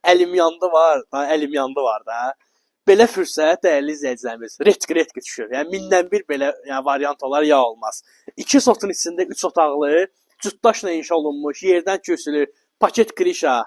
Əlim yandı var, da, əlim yandı var da. Belə fürsət dəyərli izləyicilərimiz retki-retki düşür. Yəni mindən bir belə yəni variant olar ya olmaz. 2 sotun içində 3 otaqlı, cütdaşla inşa olunmuş, yerdən kürsülü, paket krişa.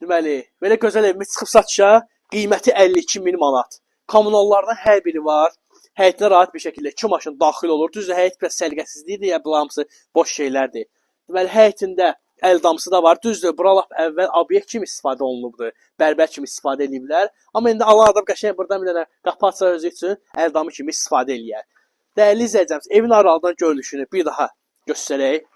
Deməli, belə gözəl evimiz çıxıb satışa, qiyməti 52 min manat. Kommunallardan hər biri var. Həyətinə rahat bir şəkildə 2 maşın daxil olur. Düzdür, həyət biraz səliqəsizliyidir, ya bu hamısı boş şeylərdir. Deməli, həyətində əl damısı da var. Düzdür, bura lap əvvəl obyekt kimi istifadə olunubdu. Bərbər kimi istifadə ediblər. Amma indi alan adam qəşəng buradan bir dənə qapı açar özü üçün əl damı kimi istifadə eləyər. Dəyərli izləyicilərimiz, evin aralıdan görünüşünü bir daha göstərək.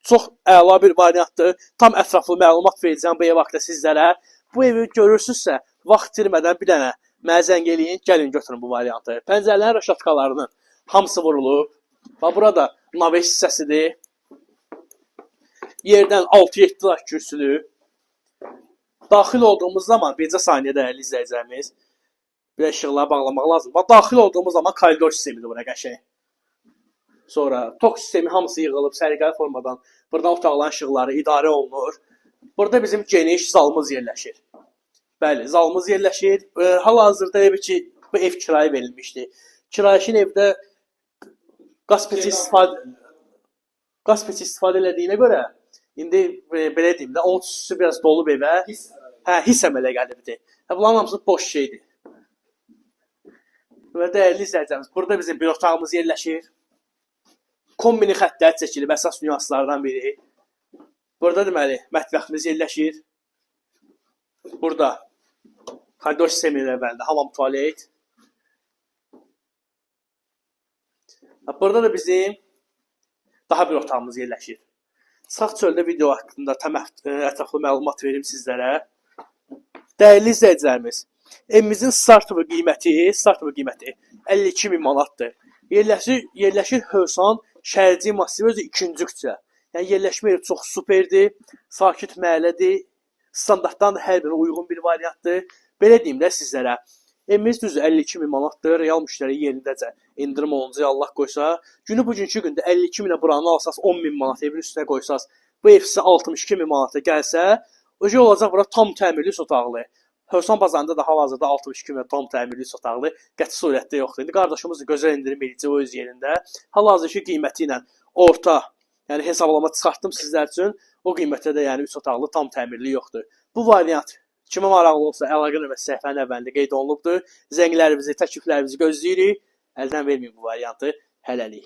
Çox əla bir variantdır. Tam ətraflı məlumat verəcəm bu ev haqqında sizlərə. Bu evi görürsünüzsə, vaxt itirmədən bir dənə mənə zəng eləyin, gəlin götürün bu variantı. Pəncərələrin rəşatkalarının hamısı vurulub. Bax burada naves hissəsidir. Yerdən 6-7 daş kürsülü. Daxil olduğumuz zaman bircə saniyə dəyərli izləyicilərimiz, bir işıqları bağlamaq lazım. Bax daxil olduğumuz zaman koridor sistemidir bura qəşəng. Sonra tok sistemi hamısı yığılıb səliqəli formadan. Buradan otaqların işıqları idarə olunur. Burada bizim geniş zalımız yerləşir. Bəli, zalımız yerləşir. Hal-hazırda elə bil ki, bu ev kirayə verilmişdi. Kirayəşin evdə qaz peçi istifadə elədiyinə görə indi belə deyim də, onun tüstüsü biraz dolub evə. His. Hə, his əmələ gəlibdi. Hə, bunların hamısı boş şeydir. Və dəyərli izləyicilərimiz, burada bizim bir otağımız yerləşir. Kombini xəttlər çəkilib, əsas nüanslardan biri. Burada deməli, mətbəximiz yerləşir. Burada koridor sisteminin əvvəlində hamam tualet. Burada da bizim daha bir otağımız yerləşir. Çıxaq çöldə video haqqında tam ətraflı məlumat verim sizlərə. Dəyərli izləyicilərimiz, evimizin startovu qiyməti 52 min manatdır. Yerləşir Hövsan Şərci massivi özü ikinci küçə. Yəni yerləşmə yeri çox superdir, sakit məhəllədir. Standartdan da hər birinə uyğun bir variantdır. Belə deyim də sizlərə. Evimiz düz 52 min manatdır. Real müştəri yerindəcə endirim olunca Allah qoysa, günü bugünkü gündə 52 minə buranı alsaz 10 min manat evin üstünə qoysaz, bu ev sizə 62 min manata gəlsə, o şey olacaq bura tam təmirli otaqlı. Hövsan bazarında da hal-hazırda 62 minə tam təmirli otaqlı qəti surətdə yoxdur. İndi qardaşımız da gözəl endirim eləyəcək o öz yerində. Hal-hazırki qiyməti ilə orta, yəni hesablama çıxartdım sizlər üçün. O qiymətdə də yəni 3 otaqlı tam təmirli yoxdur. Bu variant kimə maraqlı olsa əlaqə nömrəsi səhifənin əvvəlində qeyd olunubdur. Zənglərinizi, təkliflərinizi gözləyirik. Əldən verməyin bu variantı. Hələlik.